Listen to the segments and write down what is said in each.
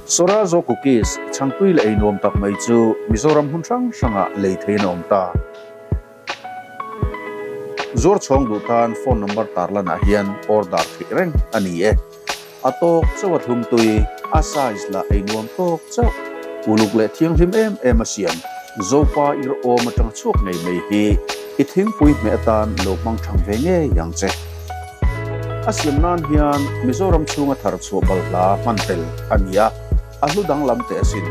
Sorazo Cookies chhangtui leh ei nuam tak mai chu Mizoram hmun hrang hrangah lei theiin a awm ta. Zuar chhawng duh tan phone number tarlanah hian order theih reng a ni e. A tawk chauh a thlum tui, a size lah ei nuam tawk chauh. Uluk leh thianghlim em em a siam. Zopa ir awm atanga chhuak ngei mai hi i thingpui hmeh atan lo hmang thang ve ngei ang che. A siam nan hian Mizoram chhunga thar chhuah balhla hman tel a ni a, a hlu danglam teh asin.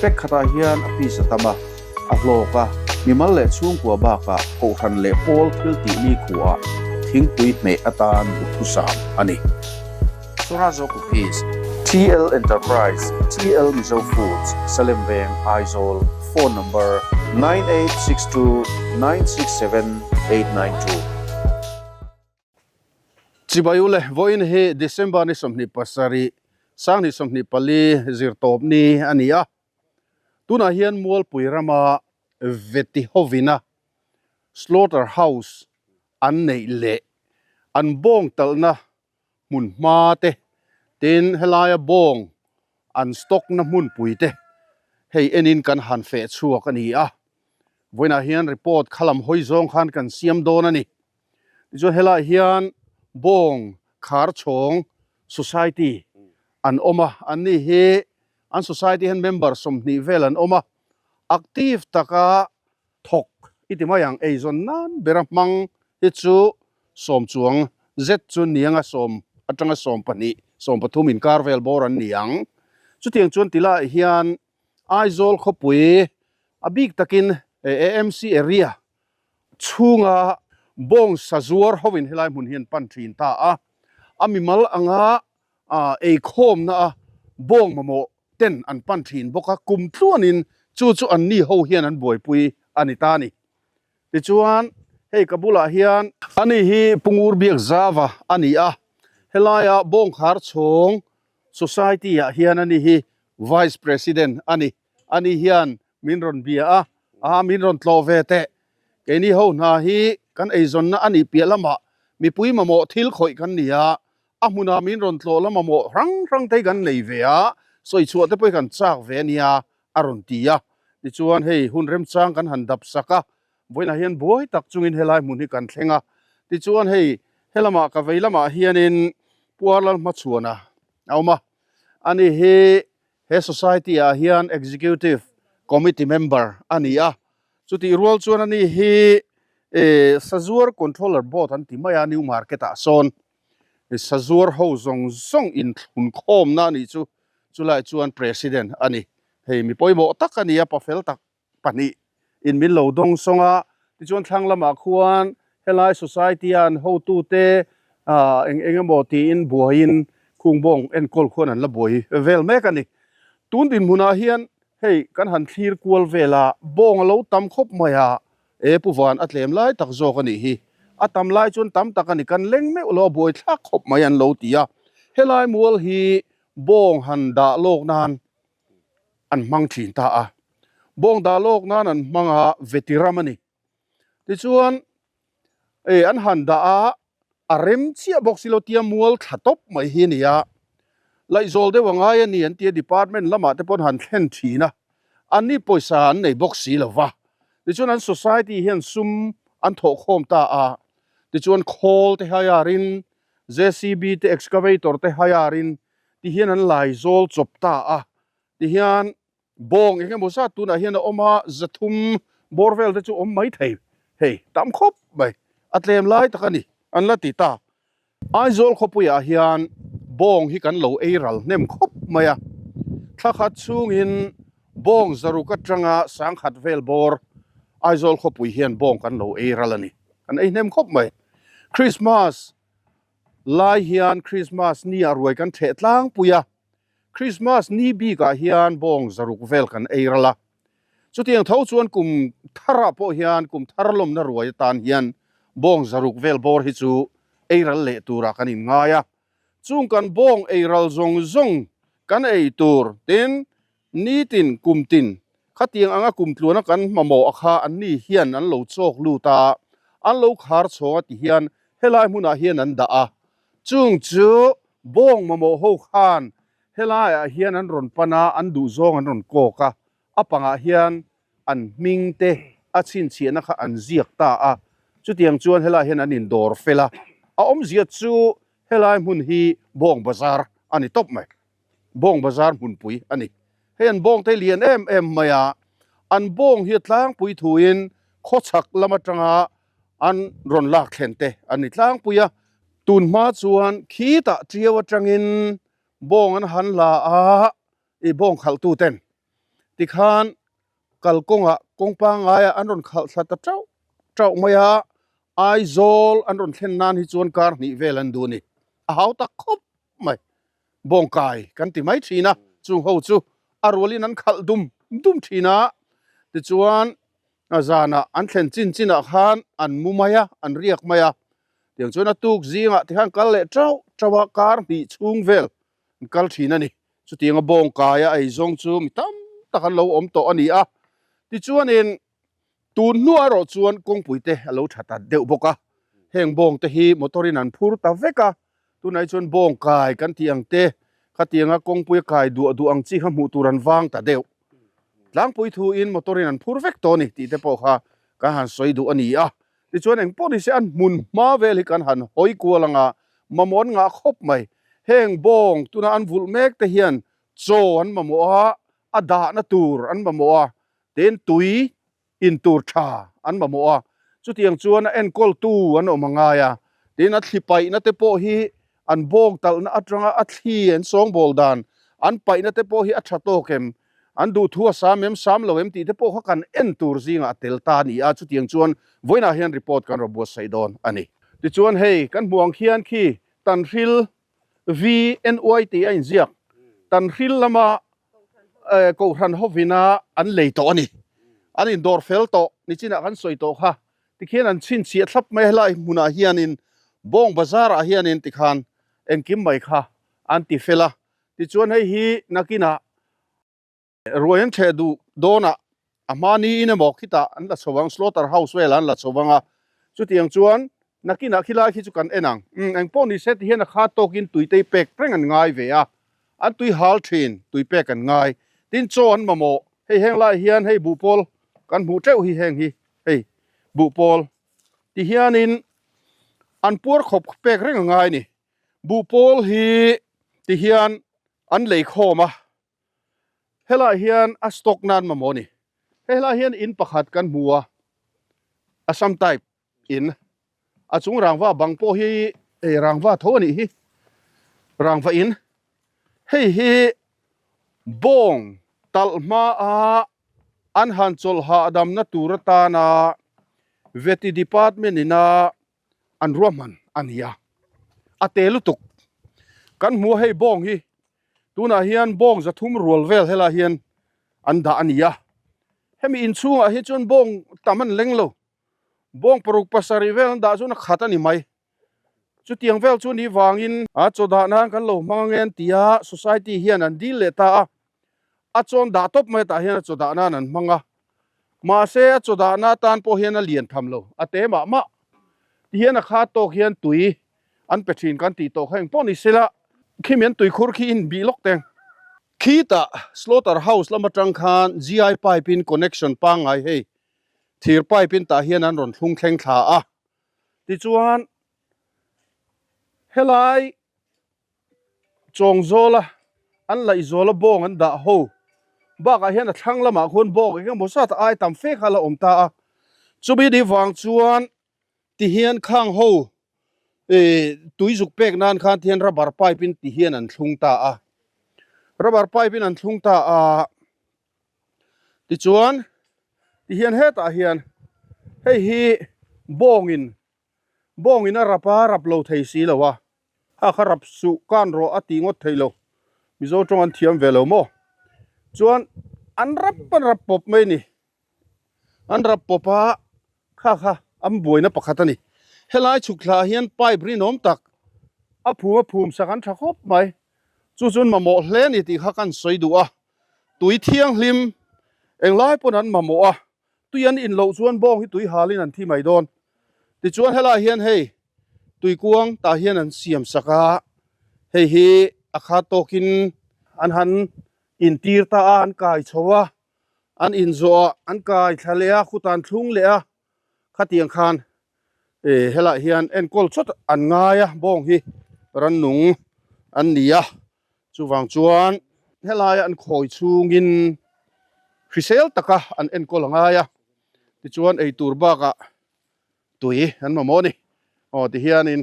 Pack khatah hian a piece a tam a, a hlawk a, mimal leh chhungkua bakah kohhran leh pawl thil tih ni khuaah thingpui hmeh atan duhthusam a ni. Surazo Cookies, TL Enterprise, TL Mizo Foods, Salem Veng, Aizawl, Phone Number, 9862 967 892. Chibai ule, vawiin hi December ni 27, 2024 zirtawp ni a ni a. Tunah hian Mualpui rama Veti hovina Slaughter House an neih leh an bawng talhna hmun hma te, tin helaia bawng an stock na hmunpui te hei enin kan han feh chhuak a ni a. Vawiinah hian report kha lam hawi zawng khan kan siam dawn a ni. Tichuan helaiah hian bawng khar chhawng society an awm a, an ni hi an society hian member 20 vel an awm a, active taka thawk i ti mai ang, eizawn nan bera hmang hi chu 10 chuang zet chu nianga 10 atanga 12, 13 inkar vel bawr an ni ang. Chutiang chuan tilaiah hian Aizawl khawpui a bik takin AMC area chhunga bawng sazuar hovin helai hmun hi an pan thin ta a, a mimal anga eikhawmna a bawng mamawh ten an pan thin bawk a, kum tluanin chu chu an ni ho hian an buaipui a ni ta a ni. Tichuan, hei ka bulah hian. Ani hi Pungur Biak Zava a ni a, helaia Bawngkhar chhawng Society ah hian ani hi Vice President a ni. Ani hian min rawn bia a, a min rawn tlawh ve teh. Keini ho hna hi kan eizawnna a nih piah lamah mipui mamawh thil khawih kan ni a, a hmunah min rawn tlawh la mamawh hrang hrang te hi kan nei ve a, sawi chhuah te pawh hi kan chak ve a nia a rawn ti a. Tichuan hei hun remchang kan han dap sak a, vawiinah hian buai tak chungin helai hmun hi kan thleng a. Tichuan hei helamah ka vei lamah hianin Puarlal hmachhuana a awm a, ani hi he society ah hian executive committee member a ni a, chutih rual chuan ani hi sazuar controller board an ti mai a new market ah sawn sazuar ho zawng zawng inthlun khawmna a nih chu, chulai chuan president a ni. Hei mi pawimawh tak a ni a, pafel tak pahnih in min lo dawng sawng a, tichuan thlang lamah khuan helai society a an hotute eng eng emaw tiin buaiin khungbawng enkawl khuan an la buai vel mek a ni. Tun dinhmunah hian hei kan han thlir kual vel a, bawng a lo tam khawp mai a, e pu van a tlem lai tak zawk a nih hi. A tam lai chuan tam tak a ni, kan leng meuh lo a buai thlak khawp mai an lo ti a. Helai mual hi bawng han dah lawk nan an hmang thin ta a, bawng dah lawk nan an hmang a, veti ram a ni. Tichuan e an han dah a, a rem chiah bawk si lo tia mual thla tawp mai hi a ni a, laihzawl deuh a ngai a ni an tia department lamah te pawh an han thlen thin a, an ni pawisa an nei bawk si lo va. Tichuan an society hian sum an thawh khawm ta a, tichuan khawl te hire-in, JCB te excavator te hire-in ti hian an lai zawl chawp ta a, ti hian bawng eng emaw zat tunah hian a awm a, 300 bawr vel te chu awm mai thei, hei tam khawp mai, a tlem lai tak a ni, an la ti ta. Aizawl khawpuiah hian bawng hi kan lo ei ral hnem khawp mai a, thla khat chhungin bawng 600 atanga 1000 vel bawr Aizawl khawpui hian bawng kan lo ei ral a ni, kan ei hnem khawp mai. Christmas Lai hian Krismas ni ah ruai kan theh tlangpui a, Krismas ni bik ah hian bawng 600 vel kan ei ral a. Chutiang tho chuan kum thar ah pawh hian kum thar lawmna ruai atan hian bawng 600 vel bawr hi chu ei ral leh tur ah kan in ngai a. Chung kan bawng ei ral zawng zawng kan ei tur tin Nitin, kum tin, khatiang anga kum tluana kan mamawh a kha anni hian an lo chawk lut a, an lo khar chhawng a ti hian helai hmunah hian an dah a. Chung chu bawng mamawh ho khan Helaiah hian an rawn pan a, an duhzawng an rawn kawk a, a pangah hian an hming te a chhinchhiahna kha an ziak ta a, chutiang chuan helaiah hian an indawr fel a, a awmzia chu helai hmun hi Bawng Bazar a ni tawp mai, Bawng Bazar hmunpui a ni. Hei an bawng te lian em em mai a, an bawng hi a tlangpui thuin khawchhak lam atanga an rawn lak thlen te an ni tlangpui a, tun hma chuan khitah tiau atangin bawng an han la a, i bawng khalh tu ten tikhan kalkawngah kawng pangngai ah an rawn khalh thla ta tauh tauh mai a, Aizawl an rawn thlen nan hi chuan kar hnih vel an duh a ni, a hau tak khawp mai. Bawngkai kan ti mai thin a, chung ho chu a rualin an khalh dum dum thin a, tichuan zanah an thlen chin chinah khan an mu mai a, an riak mai a, tiang chuan a tuk zingah tikhan kal leh tauh tauh a, kar hnih chhung vel an kal thin a ni. Chutianga bawngkaia eizawng chu mi tam tak an lo awm tawh a ni a, tichuanin Tun hnuah erawh chuan kawngpui te a lo tha ta deuh bawk a, heng bawng te hi motor in an phur ta vek a, tunah hi chuan bawng kai kan tih ang te, khatianga kawngpui a kai duah duh ang chi kha hmuh tur an vang ta deuh. Tlangpui thu in motor in an phur vek tawh a ni tih te pawh kha kan han sawi duh a ni a, tichuan eng pawh ni se an hmun hma vel hi kan han hawi kual anga mamawh an ngah khawp mai. Heng bawng tuna an vulh mek te hian chaw an mamawh a, a dahna tur an mamawh a, Tin, tui in tur tha an mamawh a, chutiang chuan a enkawltu an awm a ngai a. Tin, a thli paihna te pawh hi an bawng talhna atanga a thli an sawngbawl dan an paihna te pawh hi a tha tawk em, an duhthu a sam em, sam lo em tih te pawh kha kan en tur zingah a tel ta a ni a, chutiang chuan vawiinah hian report kan rawn buatsaih dawn a ni. Tichuan hei kan hmuh ang khian khi Tanhril VNY tih a inziak, Tanhril lama Kohhran hovina an lei tawh a ni. An indawr fel tawh, nichinah kan sawi tawh kha. Tikhian an chhinchhiah thlap mai a, helai hmunah hianin Bawng Bazar ah hianin tikhan engkim mai kha an ti fel a. Tichuan hei hi nakinah Ruai an ṭheh duh dawnah a hma niin emaw khitah an la chho ang, slaughter house velah an la chho ang a, chutiang chuan nakinah khilai khi chu kan en ang. Umm eng pawh ni se ti hian a khat tawkin tui te pek reng an ngai ve a, an tui hal thin, tui pek an ngai. Tin chaw an mamawh, hei heng lai hian hei buhpawl kan hmuh teuh hi heng hi hei buhpawl ti hianin an puar khawp pek reng a ngai ni. Buhpawl hi ti hian an lei khawm a. Helaiah hian a stock nan mamawh a ni. Hei helaiah hian in pakhat kan hmu a, Assam type in. A chung rangva bang pawh hi hei rangva tho a nih hi, rangva in. Hei hi bawng talh hma a an han chawlh hahdamna tur atana Vety department ina an ruahman a ni a, a te lutuk. Kan hmu a hei bawng hi tunah hian bawng zathum rual vel helaiah hian an dah a ni a, hemi inchhungah hi chuan bawng tam an leng lo, bawng paruk pasarih vel an dah chuan a khat a ni mai. Chutiang vel chu ni vangin a chaw dah nan kan lo hmang ange an ti a, society hian an dil leh ta a, a chawn dah tawp mai tah hian a chaw dah nan an hmang a, mahse a chaw dahna atan pawh hian a lian tham lo, a te mah mah. Ti hian a khat tawk hian tui an pe thin kan tih tawh kha engpawh ni sela, khimi an tuikhur khi in bih lawk teng. Khitah slaughter house lam atang khan GI pipe in connection pangngai hei thir pipe in tah hian an rawn thlung thleng thla a, tichuan helai Chawngzawla an laihzawla bawng an dah ho bakah hian a thlang lamah khuan bawng eng emaw zat ai tam fe kha a la awm ta a, chumi ni vang chuan ti hian khang ho ih tui zuk pek nan khan ti hian rubber pipe in ti hian an thlung ta a, rubber pipe in an thlung ta a, tichuan ti hian hetah hian hei hi bawng in Bawng in a rap a, rap lo thei si lo a. Ha kha rap suh kan rawh a ti ngawt thei lo. Mizo tawng an thiam ve lo maw? Chuan an rap an rap pawp mai ni. An rap pawp a, kha kha an buaina pakhat a ni. Helai chhuk thla ah hian pipe rinawm tak a phum a phum sak an tha khawp mai. Chu chuan mamawh hle a ni tih kha kan sawi duh a. Tui thianghlim englai pawn an mamawh a. Tui an in loh chuan bawng hi tui halin an thi mai dawn. Tichuan helaiah hian hei tui kuang tah hian an siam sak a, hei hi a khat tawkin an han intir ta a, an kai chho a, an inzawh a, an kai thla leh a, khutah an thlung leh a, khatiang khan eh helaiah hian enkawl chawt an ngai a, bawng hi rannung an ni a, chuvang chuan helaia an khawi chhungin hrisel taka an enkawl a ngai a, tichuan eitur bakah tui an mamawh a ni. Aw tihianin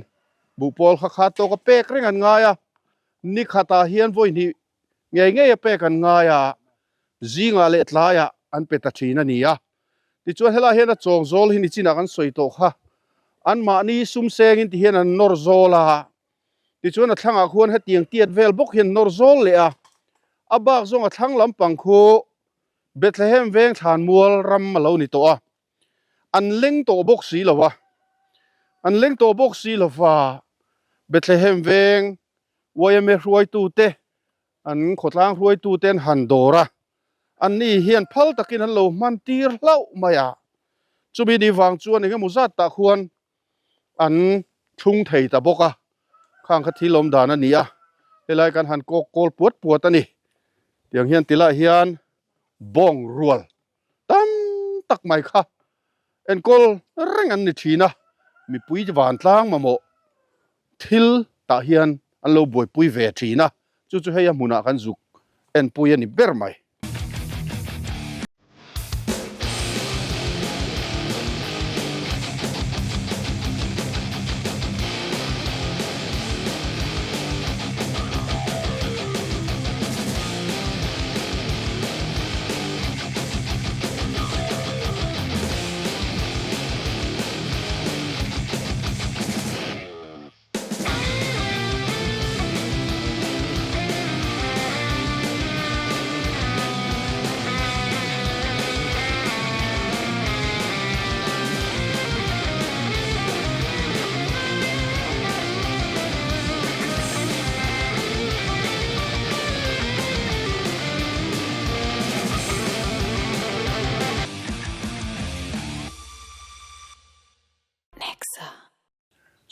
buhpawl kha kha tawka pek reng an ngai a, ni khatah hian vawi hnih ngei ngei a pek an ngai a, zingah leh tlaiah an pe ta thin a ni a. Tichuan helaiah hian a chawng zawl hi nichinah kan sawi tawh kha, anmahni sum sengin tihian an nawr zawl a, tichuan a thlangah khuan hetiang tiat vel bawk hian nawr zawl leh a, a bak zawng a thlang lampang khu Bethlehem veng thlanmual ram a lo ni tawh a. An leng tawh bawk si lo a, an leng tawh bawk si lo va, Bethlehem veng yma hruaitute, an khawtlang hruaitute an han dawr a, anni hian phal takin an lo hman tir hlauh mai a, chumi ni vang chuan eng emaw zat tah khuan an thlung thei ta bawk a, khang kha thil awm dan a ni a, helai kan han kawk kawl puat puat a ni, tiang hian tilai hian bawng rual tam tak mai kha enkawl reng an ni thin a, mipui vantlang mamawh thil tah hian an lo buaipui ve thin a, chu chu hei a hmunah kan zuk enpui a ni ber mai.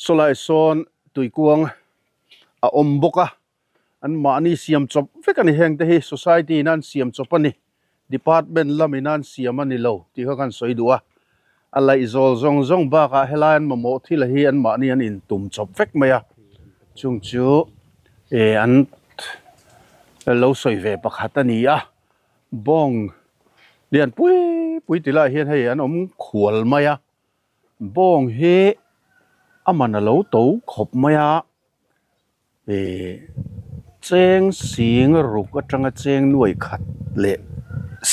Sawlai sawn tuikuang a awm bawk a, an mahni siam chawp vek a ni heng te hi society in an siam chawp a ni department lamin an siam a ni lo tih kha kan sawi duh a, a laihzawl zawng zawng bakah helai an mamawh thil hi an mahni an intum chawp vek mai a, chung chu eh an lo sawi ve pakhat a ni a, bawng lian pui pui ti lai hian hei an awm khual mai a. Bawng hi a man a lo to khawp mai a ih cheng sing ruk atanga cheng nuai khat leh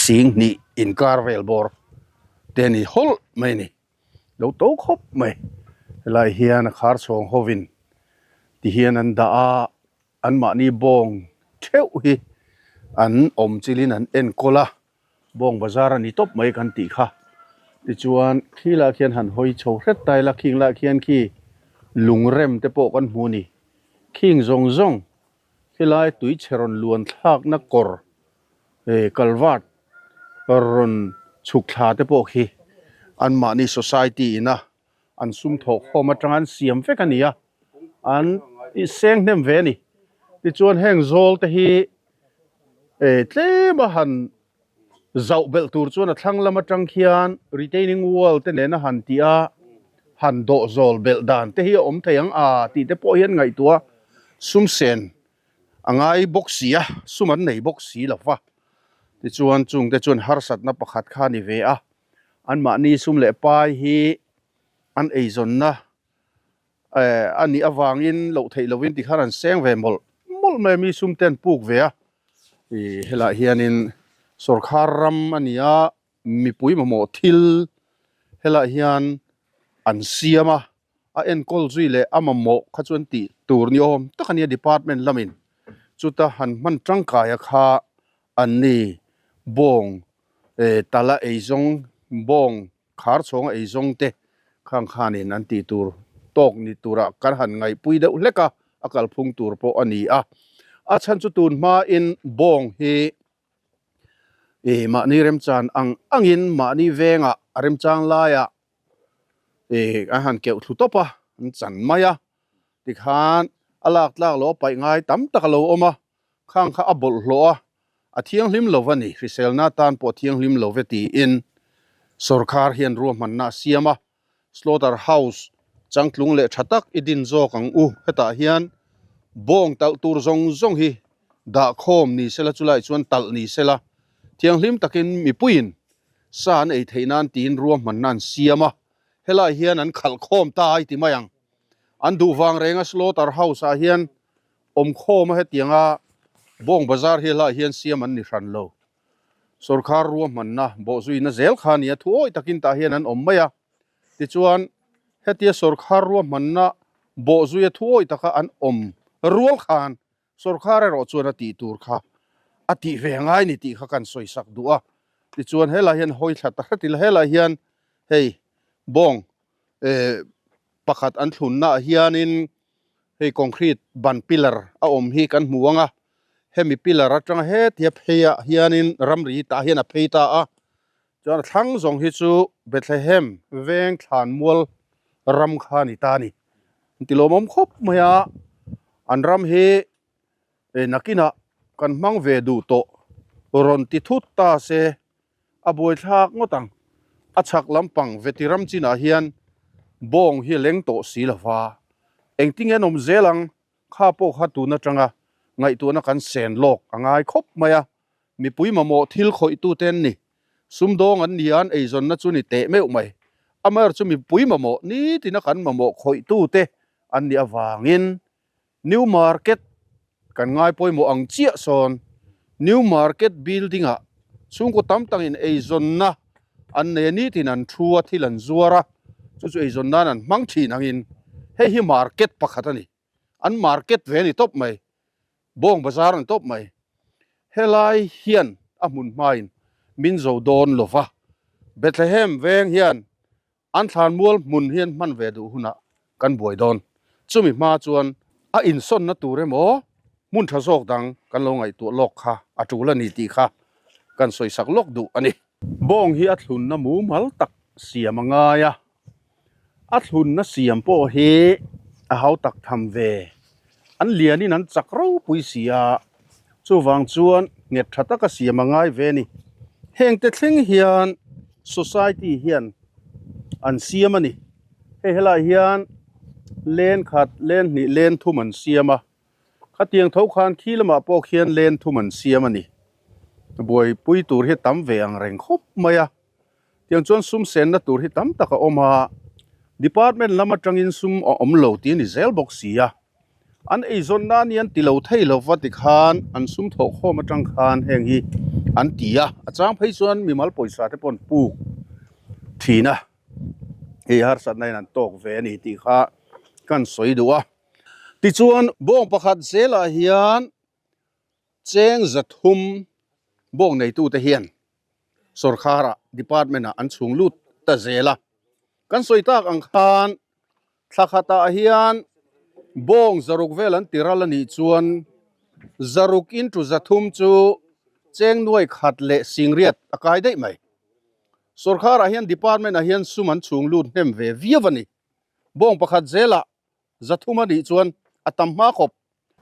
sing hnih inkar vel bawr te a ni hawlh mai a ni lo to khawp mai helai hian a khar chhawng hovin ti hian an dah a anmahni bawng theuh hi an awm chilhin an enkawl a. Bawng bazar a ni tawp mai kan tih kha. Tichuan khi lah khian han hawi chho hret ta ila khing lah khian khi lungrem te pawh kan hmu a ni. Khing zawng zawng khilai tuichhe rawn luan thlakna kawr eh culvert rawn chhuk thla te pawh khi anmahni society ina an sum thawh khawm atanga an siam vek a ni a, an seng hnem ve a ni. Tichuan heng zawl te hi eh tlem a han zauh belh tur chuan a thlang lam atang khian retaining wall te nena han tih a, han dawh zawl belh dan te hi a awm thei ang a tih te pawh hian ngaihtuah sum sen a ngai bawk si a, sum an nei bawk si lo va. Tichuan chungte chuan harsatna pakhat kha a ni ve a. Anmahni sum leh pai hi an eizawnna eh a nih avangin loh theih lovin tikhan an seng ve mawlh mawlh mai a, mi sum te an puk ve a. Ih helaiah hianin sawrkhar ram a ni a, mipui mamawh thil helaiah hian an siam a, a enkawl zui leh a mamawh kha chuan tih tur ni awm tak a nia department lamin chuta han hman tangkaia kha an ni bawng eh tala eizawng bawng khar chhawnga eizawng te khang khanin an tih tur tawk ni turah kan han ngaihpui deuh hlek a a kalphung tur pawh a ni a a chhan chu tun hmain bawng hi eh mahni remchan ang angin mahni vengah a remchang laiah eh an han keuh thlu tawp a an chan mai a tikhan a lak tlak loh a paih ngai tam tak a lo awm a. Khang kha a bawlhhlawh a, a thianghlim lo a ni, hriselna tan pawh a thianghlim lo ve tiin sorkar hian ruahmanna a siam a. Slaughter house changtlung leh tha tak i din zawk ang u. Hetah hian bawng talh tur zawng zawng hi dah khawm ni sela chulai chuan talh ni sela thianghlim takin mipuiin sa an ei theih nan tiin ruahmanna an siam a. Helai hian an khalh khawm ta a i ti mai ang. An duh vang renga slaughter house ah hian awm khawm a hetianga bawng bazar hi helai hian siam an ni hran lo. Sorkar ruahmanna bawhzuina zel kha a ni a, thu awih takin tah hian an awm mai a. Tichuan, hetia sorkar ruahmanna bawhzuia thu awih taka an awm rual khan sorkar erawh chuan a tih tur kha a tih ve ngai ni tih kha kan sawisak duh a. Tichuan, helai hian hawi thla ta hret ila, helai hian hei bawng eh pakhat an thlunnaah hianin Hei concrete ban pillar a awm hi kan hmu ang a, hemi pillar atanga hetia phei ah hianin ramri tah hian a phei ta a, chuan a thlang zawng hi chu Bethlehem veng thlan mual ram kha a ni ta a ni. An ti lawmawm khawp mai a, an ram hi nakinah kan hmang ve duh tawh rawn ti thut ta se a buaithlak ngawt ang. A chhak lampang veti ram chinah hian bawng hi a leng tawh si lo va, engtinge an awm zel ang? Kha pawh kha tun atanga ngaihtuahna kan sen lawk a ngai khawp mai a, mipui mamawh thil khawihtute an ni. Sumdawng an ni a, an eizawnna chu ni teh meuh mai. Amaherawhchu chu mipui mamawh nitina kan mamawh khawihtute an nih avangin New Market kan ngai pawimawh ang chiah sawn New Market building ah chhungkaw tam tak in eizawnna an nei a nitin an thu a thil an zuar a chu chu eizawn nan an hmang thin angin hei hi market pakhat a ni an market ve a ni tawp mai bawng bazar a ni tawp mai helai hian a hmun hmain min zo dawn lova Bethlehem veng hian An thlanmual hmun hian hman ve duh hunah kan buai dawn. Chumi hma chuan a insawnna tur emaw hmun tha zawk dang kan lo ngaihtuah lawk kha a tul a ni tih kha kan sawisak lawk duh a ni. Bawng hi a thlunna mumal tak siam a ngai a, a thlunna siam pawh hi a hau tak tham ve. An lianin an chak ropui si a, chuvang chuan nghet tha taka siam a ngai ve a ni. Hengte thleng hian society hian an siam a ni. Hei helai hian len khat, len hnih, len thum an siam a. Khatiang tho khan khi lamah pawh khian len thum an siam a ni. Buaipui tur hi tam ve ang reng khawp mai a. Tiang chuan sum senna tur hi tam tak a awm a, department lam atangin sum a awm lo tih a ni zel bawk si a. An eizawn nan hi an ti lo thei lo va tikhan an sum thawhkhawm atang khan heng hi an ti a, a chang phei chuan mimal pawisa te pawh an puk thin a, hei harsatna in an tawk ve a ni tih kha kan sawi duh a. Tichuan bawng pakhat zelah hian cheng 300 bawng neitute hian sorkharah department ah an chhung lut ta zel a, kan sawi tak ang khan thla khatah hian bawng 600 vel an ti ral a nih chuan 600 into 300 chu cheng nuai khat leh singriat a kai daih mai. Sorkharah hian department ah hian sum an chhung lut hnem ve viau a ni. Bawng pakhat zelah 300 a nih chuan a tam hma khawp.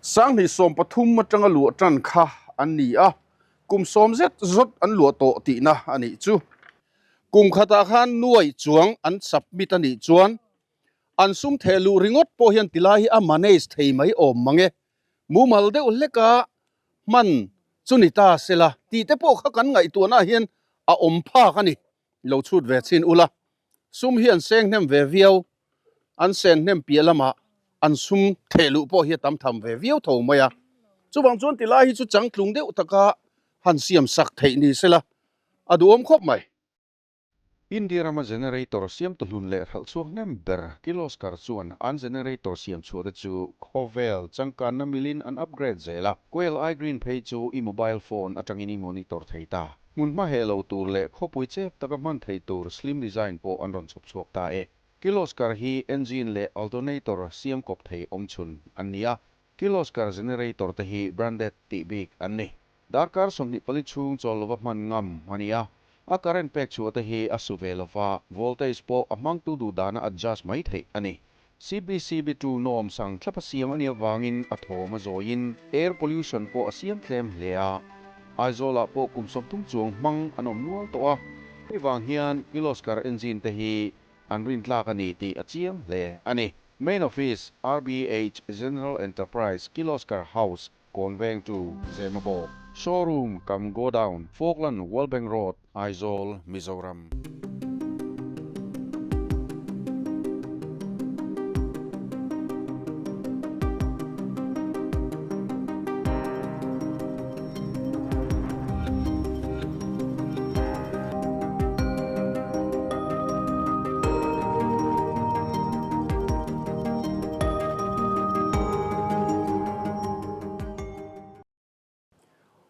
2013 atanga luah tan kha an ni a, kum 10 zet zawt an luah tawh tihna a nih chu. Kum khatah khan nuai chuang an submit a nih chuan an sum theh luh ringawt pawh hian tilai hi a manage thei mai awm mang e. Mumal deuh hleka hman chu ni ta sela tih te pawh kha kan ngaihtuahnaah hian a awm phak a ni. Lo chhut ve chin ula, sum hi an seng hnem ve viau, an sen hnem piah lamah an sum theh luh pawh hi a tam tham ve viau tho mai a. Chuvang chuan tilai hi chu changtlung deuh taka han siam sak theih ni sela a duhawm khawp mai. India rama generator siamtu hlun leh hralh chhuak hnem ber Kirloskar chuan an generator siam chhuah te chu khawvel changkanna milin an upgrade zel a, Quail iGreen phei chu i mobile phone atangin i monitor thei ta. Hmun hma heh lo tur leh khawpui chep taka hman theih tur slim design pawh an rawn chhawp chhuak ta e. Kirloskar hi engine leh alternator siam kawp thei awmchhun an ni a, Kirloskar generator te hi branded tih bik an ni. Darkar 24 chhung chawl lova hman ngam a ni a, a current pek chhuah te hi a su ve lova, voltage pawh a hmangtu duh dana adjust mai theih a ni. CPCB tu nawm sang thlap a siam a nih avangin a thawm a zawiin air pollution pawh a siam tlem hle a. Aizawlah pawh kum 30 chuang hmang an awm nual tawh a, hei vang hian Kirloskar engine te hi an rintlak a ni tih a chiang hle a ni. Main Office, RBH General Enterprise, Kirloskar House, Kawnveng to Zemabawk, Showroom cum Godown, Falkland, World Bank Road, Aizawl, Mizoram.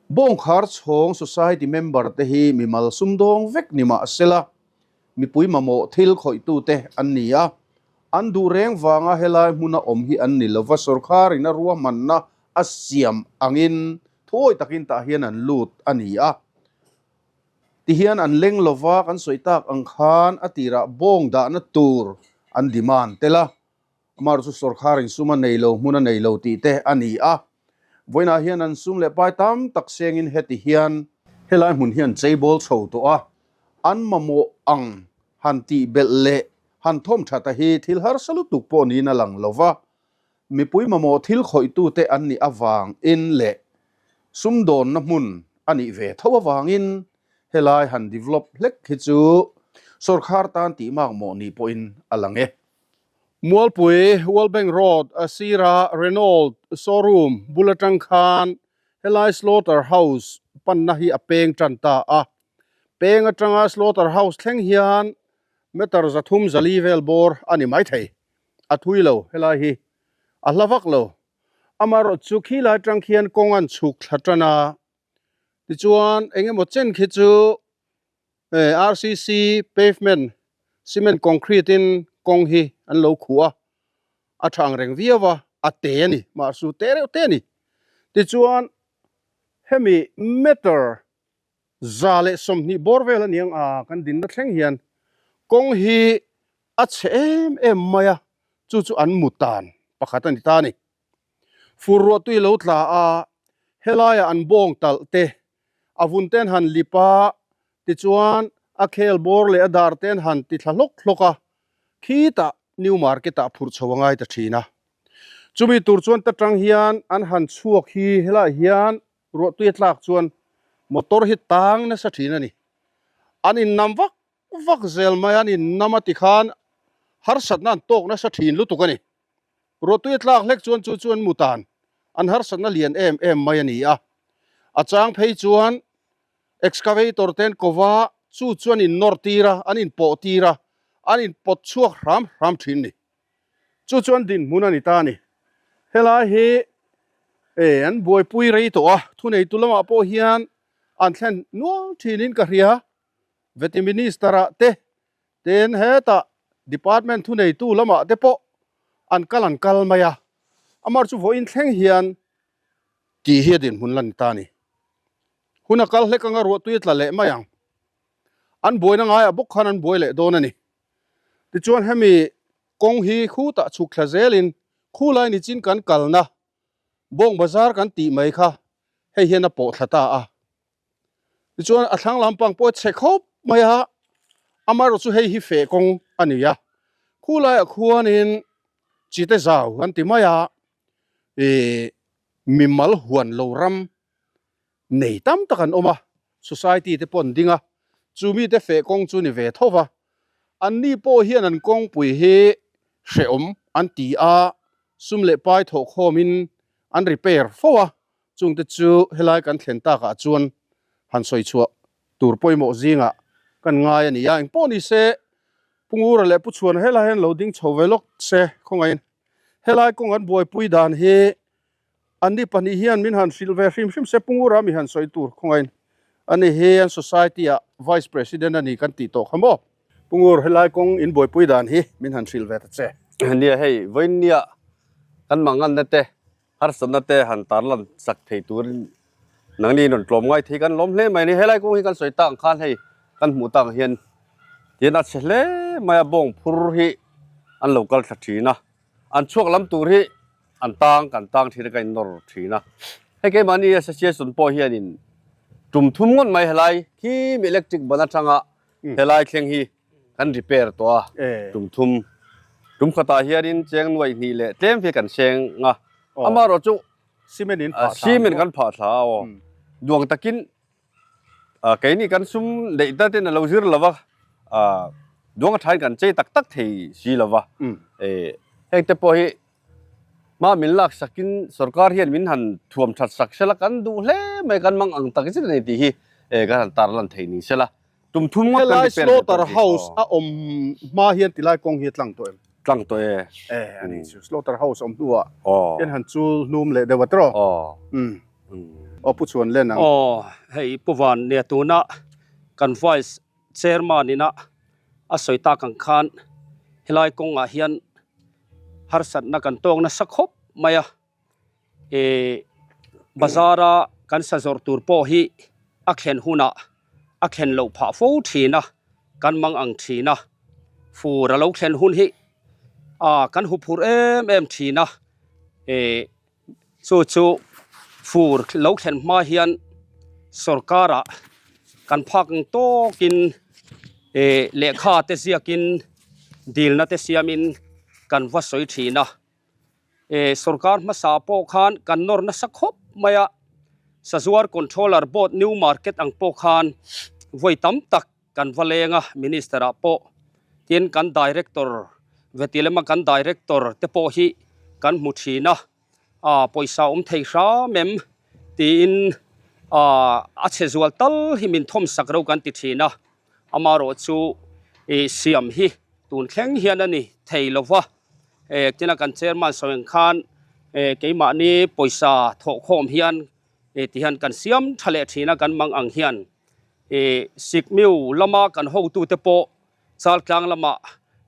Bawngkhar chhawng Society member te hi mimal sumdawng vek ni mah sela, mipui mamawh thil khawihtute an ni a. An duh reng vanga helai hmuna awm hi an ni lova, sorkarin a ruahmanna a siam angin thuawi takin tah hian an lut a ni a. Tihian an leng lova kan sawi tak ang khan a tirah bawng dahna tur an demand tel a, amah chu sorkarin sum a nei lo, hmun a nei lo tih te a ni a. Vawiinah hian an sum leh pai tam tak sengin heti hian helai hmun hian cheibawl chho tawh a, an mamawh ang han tih belh leh han thawm that a hi thil harsa lutuk pawh niin a lang lova, Mipui mamawh thil khawihtute an nih avangin leh sumdawnna hmun a nih ve tho avangin helai han develop hlek hi chu sorkar tan tih makmawh ni pawhin a lang e. Mualpui World Bank Road a sira Renault showroom bul atang khan helai Slaughter House panna hi a peng tan ta a. Peng atanga Slaughter House thleng hian meter 304 vel bawr a ni maithei. A thui lo helai hi a hla vak lo. Amaherawh chu khi lai tang khian kawng an chhuk thla tan a, tichuan eng emaw chen khi chu RCC pavement cement concrete in kawng hi an lo khuh a, a tha ang reng viau a, a te a ni mahse te reuh te a ni. Tichuan hemi meter 120 bawr vel a ni ang a kan dinna thleng hian kawng hi a chhe em em mai a, chu chu an mu tan pakhat a ni ta a ni. Fur ruah tui lo tla a, helaiah an bawng talh te, a vun ten han lip a, tichuan a khel bawr leh a dar ten han ti thla hlawk hlawk a, khitah New Market ah phurh chho a ngai ta thin a. Chumi tur chuan ta tang hian an han chhuak hi helaiah hian ruahtui a tlak chuan motor hi tang nasa thin a ni. An innam vak vak zel mai a, an innam a tikhan harsatna an tawk nasa thin lutuk a ni. Ruahtui a tlak hlek chuan chu chu an mutan an harsatna lian em em mai a ni a. A chang phei chuan excavator te an ko va, chu chu an innawr tir a, an inpawh tir a, an inpawt chhuak hram hram thin a ni. Chu chuan dinhmun a ni ta a ni. Helai hi e an buaipui rei tawh a, thuneitu lamah pawh hian an thlen nual thinin ka hria. Vety Minister ah te, tin hetah Department thuneitu lamah te pawh an kal an kal mai a. Amar chu vawiin thleng hian tih hi a dinhmun la ni ta a ni. Hun a kal hlek anga ruahtui a tla leh mai ang. An buaina ngaiah bawk khan an buai leh dawn a ni. Tichuan hemi kawng hi khutah chhuk thla zelin khulai nichin kan kalna Bawng Bazar kan tih mai kha hei hian a pawh thla ta a. Tichuan a thlang lampang pawh a chhe khawp mai a, amaherawh chu hei hi feh kawng a ni a. Khulaiah khuanin chite zau kan ti mai a, ih mimal huan lo ram nei tam tak an awm a, society te pawh an ding a, chu mite feh kawng chu ni ve tho va, anni pawh hian an kawngpui hi hrehawm an ti a, sum leh pai thawhkhawmin an repair fo a, chungte chu helai kan thlen takah chuan han sawi chhuah tur pawimawh zingah kan ngai a ni a, engpawh ni se Pu Ngura leh Pu Chhuana helai hian lo ding chho ve lawk se khawngaihin helai kawng an buaipui dan hi Anni pahnih hian min han hrilh ve hrim hrim se Pu Ngura mi han sawi tur khawngaiin ani hi an society ah Vice President a ni kan tih tawh kha maw? Pu Ngur helai kawng in buaipui dan hi min han hrilh ve ta che. Nia hei vawiinnia kan manganna te harsatna te han tarlan sak thei turin nangni rawn tlawm ngai thei kan lawm hle mai a ni. Helai kawng hi kan sawi tak ang khan hei kan hmuh tak ang hian tihian a chhe hle mai a bawng phur hi an lo kal thla thin a. An chhuak lam tur hi an tang kan tang thin a ka innawr thin a. Hei keimahni association pawh hianin tum thum ngawt mai helai khi electric ban atanga helai thleng hi kan repair tawh a tum thum. Tum khatah hianin cheng nuaih hnih leh tlem hi kan seng a. Amaherawhchu cement in phah thla cement kan phah thla a aw. Duang takin Keini kan sum neih ta ten a lo zir lova, duang a thain kan chei tak tak thei si lova. Heng te pawh hi hma min lak sakin sorkar hian min han thuam that sak sela kan duh hle mai, kan mang ang tak zet a ni tih hi kan han tar lan thei ni sela. Tum thum ngawt kan Helai repair ve slaughter tawh hi. house a awm hma hian tilai kawng hi a tlang tawh em? Tlang tawh e. E a nih chu slaughter house awm hnuah hian han chul hnum leh deuh a tiraw? Aw Pu Chuan len ang. Aw hei Pu Van nia tuna kan Vice Chairman ina a sawi tak ang khan helai kawngah hian harsatna kan tawk nasa khawp mai a, ih bazar a kan sa zawrh tur pawh hi a thlen hunah a thlen loh phah fo thin a, kan mang ang thin a, fur a lo thlen hun hi ah kan huphurh em em thin a, ih. Chu chu fur lo thlen hma hian sorkarah kan phak ang tawkin eh lehkha te ziakin dilna te siamin kan va sawi thin a. Eh sorkar hmasa pawh khan kan nawr nasa khawp mai a, Sazuar Controller Board New Market ang pawh khan vawi tam tak kan va leng a, Minister ah pawh tin kan Director veti lema kan Director te pawh hi kan hmu thin a, ah pawisa awm thei hram em tiin ah a chhe zual tal hi min thawm sak ro kan ti thin a, amaherawh chu ih siam hi tun thleng hian a ni thei lo va, eh tina kan Chairman sawi ang khan eh keimahni pawisa thawhkhawm hian eh tihian kan siam tha leh thin a kan mang ang hian. Ih Sikmiu lama kan hotute pawh Chaltlang lamah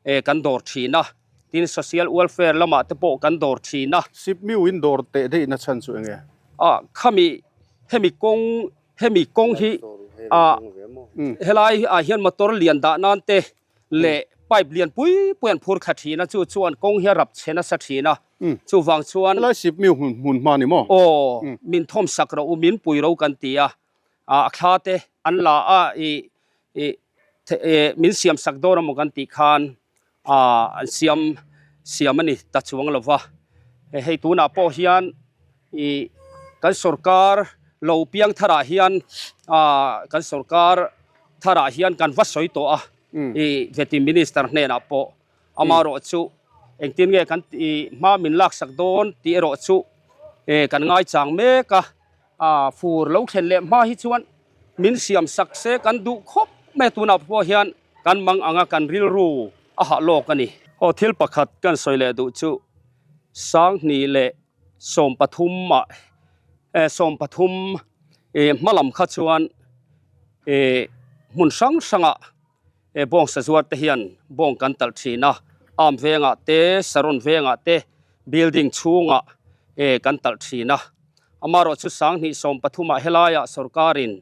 eh kan dawr thin a, tin Social Welfare lamah te pawh kan dawr thin a. Sikmiu in dawr teh daihna chhan chu enge? Ah khami hemi kawng hemi kawng hi ah helai ah hian motor lian dah nan te leh pipe lian pui pui an phur thla thin a, chu chuan kawng hi a rap chhe nasa thin a, chuvang chuan. Helai Sikmiu hmun hmun hma ni maw? Aw min thawm sak rawh u, min pui ro kan ti a. a thla te an la a i i min siam sak dawn amaw kan tih khan ah an siam siam a ni ta chuang lo va hei tunah pawh hian i kan sorkar lo piang tharah hian ah kan sorkar tharah hian kan va sawi tawh a i veti minister hnenah pawh amaherawh chu engtin nge kan tih hma min lak sak dawn tih erawh chu kan ngaichang mek a. A fur lo thlen leh hma hi chuan min siam sak se kan duh khawp mai a, tunah pawh hian kan mang anga kan rilru a hah lawk a ni. Aw thil pakhat kan sawi leh duh chu Sanghnih leh 13 ah 13 hma lam kha chuan hmun hrang hrangah bawng sazuar te hian bawng kan talh thin a, arm vengah te saron vengah te building chhungah kan talh thin a. Amaherawh chu 2013 ah helaiah sorkarin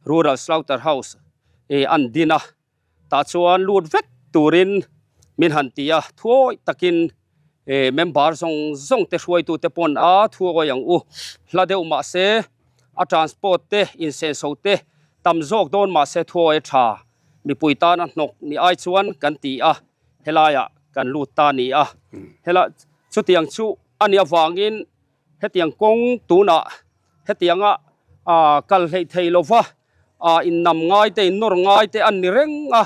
Rural Slaughter House an din a, tah chuan lut vek turin min han ti a, thuawi takin member zawng zawng te hruaitute pawn a thuawi ang u. Hla deuh mahse a transport te insenso te tam zawk dawn mahse thuawi a tha mipui tana hnawk ni ai chuan kan ti a, helaiah kan lut ta ni a. Helai chutiang chu a nih avangin Hetiang kawng tunah hetianga kal hleih thei lova innam ngai te, innawr ngai te an ni reng a,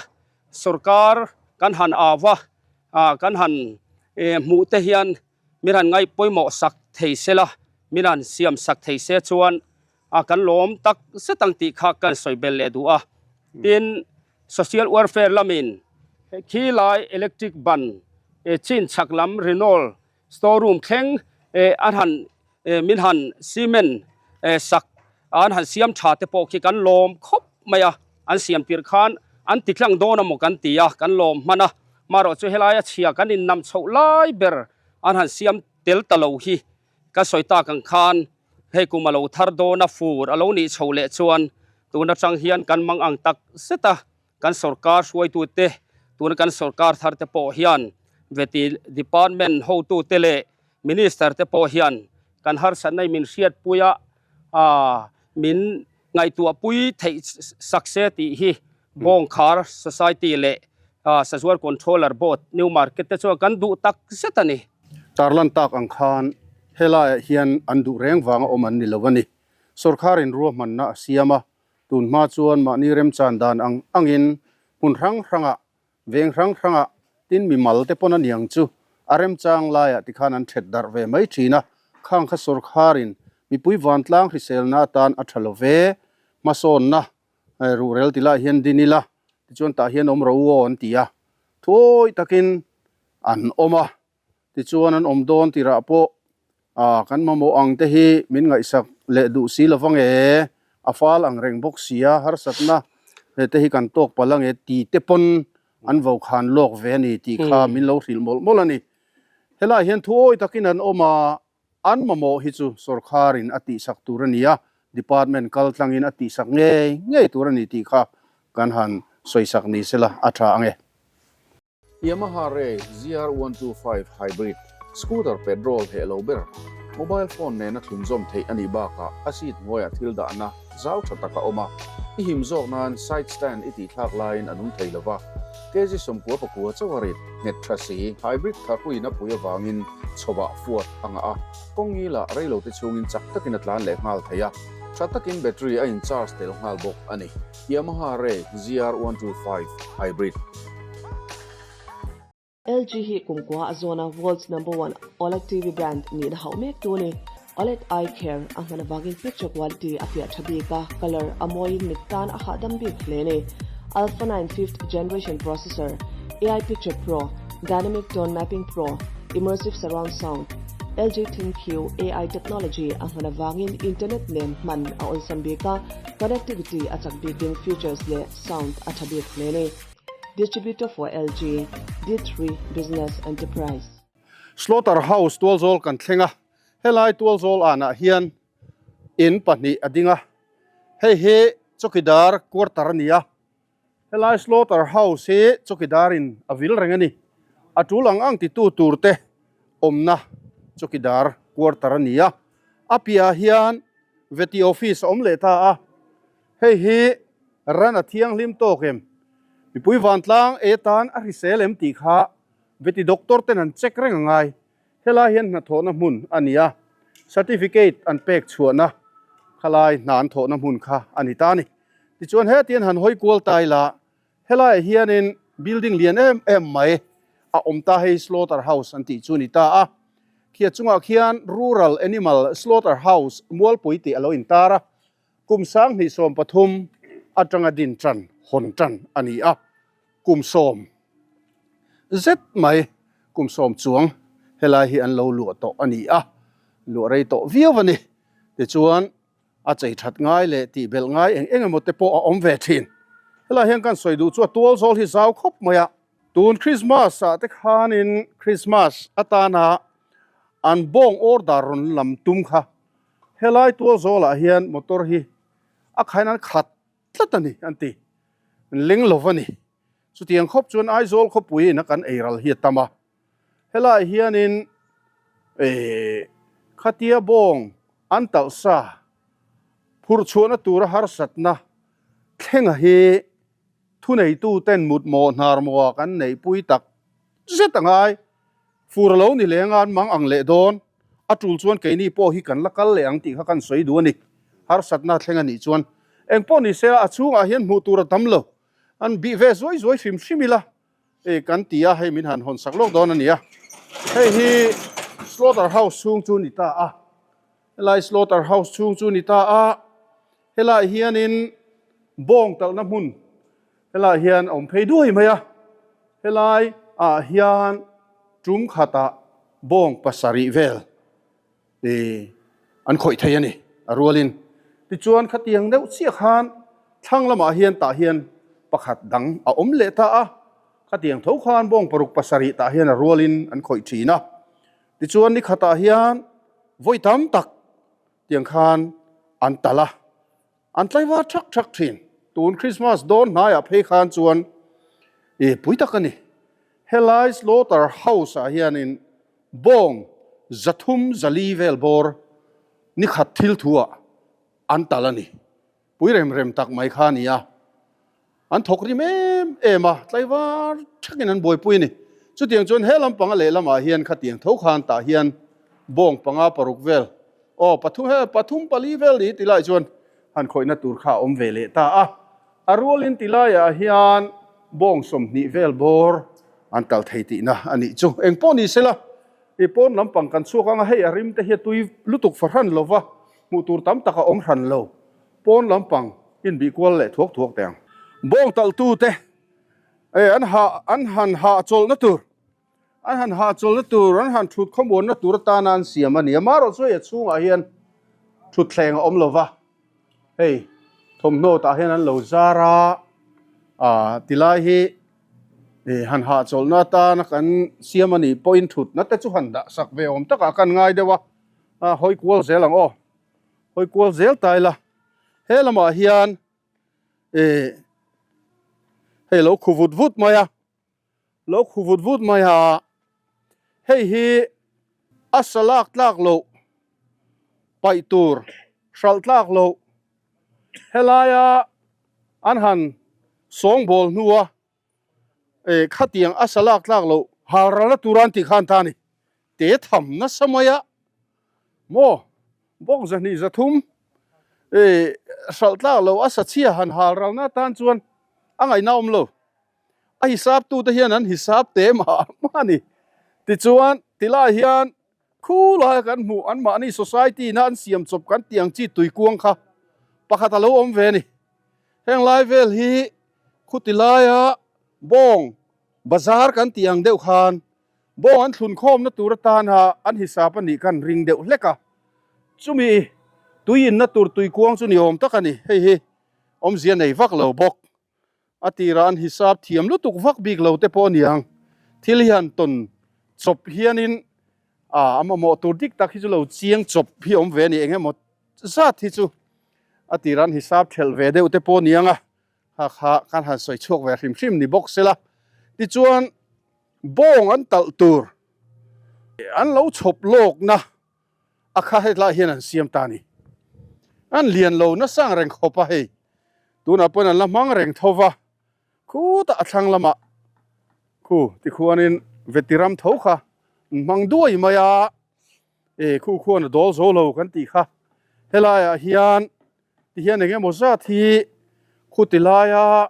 sorkar kan han au a, kan han hmuh te hian min han ngaih pawimawh sak thei se la, min han siam sak thei se chuan kan lawm tak zet ang tih kha kan sawi bel leh duh a. Tin, social welfare lamin khi lai electric ban chin chhak lam Renault Store room thleng an han min han cement sak an han siam tha te pawh khi kan lawm khawp mai a, an siam tirh khan an ti tlang dawn amaw kan ti a, kan lawm hman a, marawh chu helaia chhia kan innam chhoh lai ber an han siam tel ta lo hi ka sawi tak ang khan hei kum a lo thar dawn a, fur a lo nih chhoh leh chuan tun atang hian kan mang ang tak zet a. Kan sorkar hruaitute, tuna kan sorkar tharte pawh hian Veti Department hotute leh Minister te pawh hian kan harsatna hi min hriatpui a, min ngaihtuahpui theih sak se tih hi Bawngkhar Society leh Sazuar Controller Board New Market te chuan kan duh tak zet a ni. Tarlan tak ang khan helaiah hian an duh reng vanga awm an ni lo a ni. Sorkharin ruahmanna a siam a, tun hma chuan mahni remchan dan ang angin hmun hrang hrangah Veng hrang hrangah tin mimal te pawn a niang chu a remchang laiah tikhan an thet darh ve mai thin a, khang kha sawrkharin mipui vantlang hriselna atan a tha lo ve, hmasawnna ruhrel ti lai hian din ila tichuan tah hian awm ro aw an ti a, thuawi takin an awm a. Tichuan an awm dawn tirah pawh ah kan mamawh ang te hi min ngaihsak leh duh si lo vang e, a fal ang reng bawk sia harsatna he te hi kan tawk palh ang e ti te pawn an vo khan lawk ve a ni tih kha min lo hrilh mawlh mawlh a ni. Helaiah hian thuawi takin an awm a, An mamawh hi chu sorkharin a tihsak tur a ni a, department kal tlangin a tihsak ngei ngei tur a ni tih kha kan han sawisak ni sela a tha ang e. Yamaha Ray ZR125 Hybrid scooter petrol heh lo ber, mobile phone nena thlunzawm theih a nih bakah a seat hnuaiah thil dahna zau tha tak a awm a, i him zawk nan side stand i tihthlak laiin a nung thei lova, kg 99 chauh a rit nghet tha si. Hybrid tharhuin a pui avangin chhawah fuat a ngah a, kawng ngilah reilote chhungin chak takin a tlan leh nghal thei a, tha takin battery a in charge tel nghal bawk a ni. Yamaha Ray ZR125 Hybrid. LG hi kumkua a zawn a world's number one OLED TV brand nihna hauh mek tu a ni. OLED eye care a hman avangin picture quality a fiah tha bik a, colour a mawiin mit tan a hahdam bik hle a ni. Alpha 9 fifth generation processor, AI Picture Pro, Dynamic Tone Mapping Pro, Immersive Surround Sound, LG ThinQ AI technology a hman avangin internet nen hman a awlsam bik a, Connectivity a chak bikin features leh sound a tha bik hle ni. Distributor for LG, D3 Business Enterprise. Slaughter House tualzawl kan thleng a, helai tualzawl anah hian in pahnih a ding a, hei hi chawkidar quarter a ni a, helai Slaughter House hi chawkidar in a vil reng a ni, a tul ang ang titu tur te awmna chawkidar quarter a ni a, a piahah hian Veti office a awm leh ta a, hei hi ran a thianghlim tawk em? Mipui vantlang e tan a hrisel em tih kha Veti doctor ten an check reng a ngai. Helai hian hnathawhna hmun a ni a, certificate an pek chhuahna khalai hna an thawhna hmun kha a ni ta a ni. Tichuan hetian han hawi kual ta ila, helaiah hianin building lian em em mai a awm ta hei slaughter house an tih chu a ni ta a. Khia chungah khian Rural Animal Slaughter House Mualpui tih a lo intar a, kum 2013 atanga din tan hawn tan a ni a, kum sawm zet mai kum sawm chuang helai hi an lo luah tawh a ni a, luah rei tawh viau a ni. Tichuan a chei that ngai leh tih belh ngai eng eng emaw te pawh a awm ve thin. Helai hian kan sawi duh chu a tual zawl hi zau khawp mai a. Tun Christmas ah te khanin Christmas atana an bawng order rawn lam tum kha helai tual zawlah hian motor hi a khain an khat tlat a ni an ti. An leng lo va ni. Chutiang khawp chuan Aizawl khawpui in a kan eiral hi a tam a. Helai hianin eh khatia bawng an talh sa phurh chhuahna tura harsatna thlenga hi Thuneituten mutmawh hnarmawha kan neihpui tak zet a ngai. Fur a lo ni leng a, an mang ang leh dawn. A tul chuan keini pawh hi kan la kal leh ang tih kha kan sawi duh a ni. Harsatna thleng a nih chuan engpawh ni se a chhungah hian hmuh tur a tam lo. An bih ve zuai zuai hrim hrim ila e kan ti a, hei min han hawn sak lawk dawn a ni a. Hei hi slaughter house chhung chu ni ta a. Helai slaughter house chhung chu ni ta a. Helaiah hianin bawng talhna hmun helaiah hian a awm phei duai mai a, helai ah hian tum khatah bawng pasarih vel ih an khawih thei a ni a rualin. Tichuan khatiang deuh chiah khan thlang lamah hian tah hian pakhat dang a awm leh ta a, khatiang tho khan bawng paruk pasarih tah hian a rualin an khawih thin a. Tichuan ni khatah hian vawi tam tak Tiang khan an tal a, an tlaivar thak thak thin. Tun Christmas dawn hnaiah phei khan chuan i pui tak a ni. Helai slaughter house ah hianin bawng 300 400 vel bawr nikhat thil thu ah an tal a ni. Pui rem rem tak mai kha a ni a, an thawk rim em em a, tlaivar thakin an buaipui a ni. Chutiang chuan he lampanga lehlamah hian khatiang tho khan tah hian bawng panga paruk vel, aw pathum he pathum pali vel ni ti lai chuan han khawihna tur kha a awm ve leh ta a. A rualin ti laiah hian bawng 20 vel bawr an kal thei tihna a nih chu. Engpawh ni sela, i pawn lampang kan chhuak anga hei a rim te hi a tui lutuk fahran lova, Hmuh tur tam tak a awm hran lo. Pawn lampang inbih kual leh thuak thuak teh ang. Bawng talhtute eh an ha an han hahchawlhna tur an han hahchawlhna tur an han thut khawmuanna tur atana an siam a ni a. Marawh chu hei a chhungah hian thutthleng a awm lo va, hei thawmhnaw tah hian an lo zar a, ah tilai hi eh han hahchawlhna atana kan siam a nih pawhin thutna te chu han dah sak ve awm takah kan ngai deuh a. A hawi kual zel ang aw, hawi kual zel ta ila he lamah hian eh hei lo khu vut vut mai a, lo khu vut vut mai a, hei hi a sa lak tlak loh paih tur hralh tlak loh helaia an han sawngbawl hnua eh khatiang a sa lak tlak loh hal ralna tura an tih khan ta a ni. Te tham nasa mai a maw bawk 200 300 eh hralh tlak loh a sa chhia han hal ralna atan chuan a ngaihna awm lo. A hisap tute hian an hisap te mah mah a ni. Tichuan tilai hian khu laia kan hmuh anmahni society ina an siam chawp kan tih ang chi tuikuang kha pakhat a lo awm ve a ni. Heng lai vel hi khuti laia bawng bazar kan tih ang deuh khan bawng an thlun khawmna tur atana an hisap a nih kan ring deuh hlek a. Chumi tui inna tur tuikuang chu ni awm tak a ni. Hei hi awmzia nei vak lo bawk. A tirah an hisap thiam lutuk vak bik lo te pawh a ni ang. Thil hi han tawn chawp hianin a mamawh tur dik tak hi chu lo chiang chawp hi awm ve a ni. Eng emaw zat hi chu a tirah an hisap thelh ve deuh te pawh a ni ang a. Kha kha kan han sawi chhuak ve hrim hrim ni bawk sela. Tichuan bawng an talh tur an lo chhawp lawkna a kha hetlai hian an siam ta a ni. An lian lo nasa ang reng khawp a hei. Tunah pawhin an la hmang reng tho va, khutah a thlang lamah khu tikhuanin vetiram tho kha an hmang duai mai a, e khu khuan a dawl zo lo kan tih kha. Helaiah hian tihian eng emaw zat hi khuti laia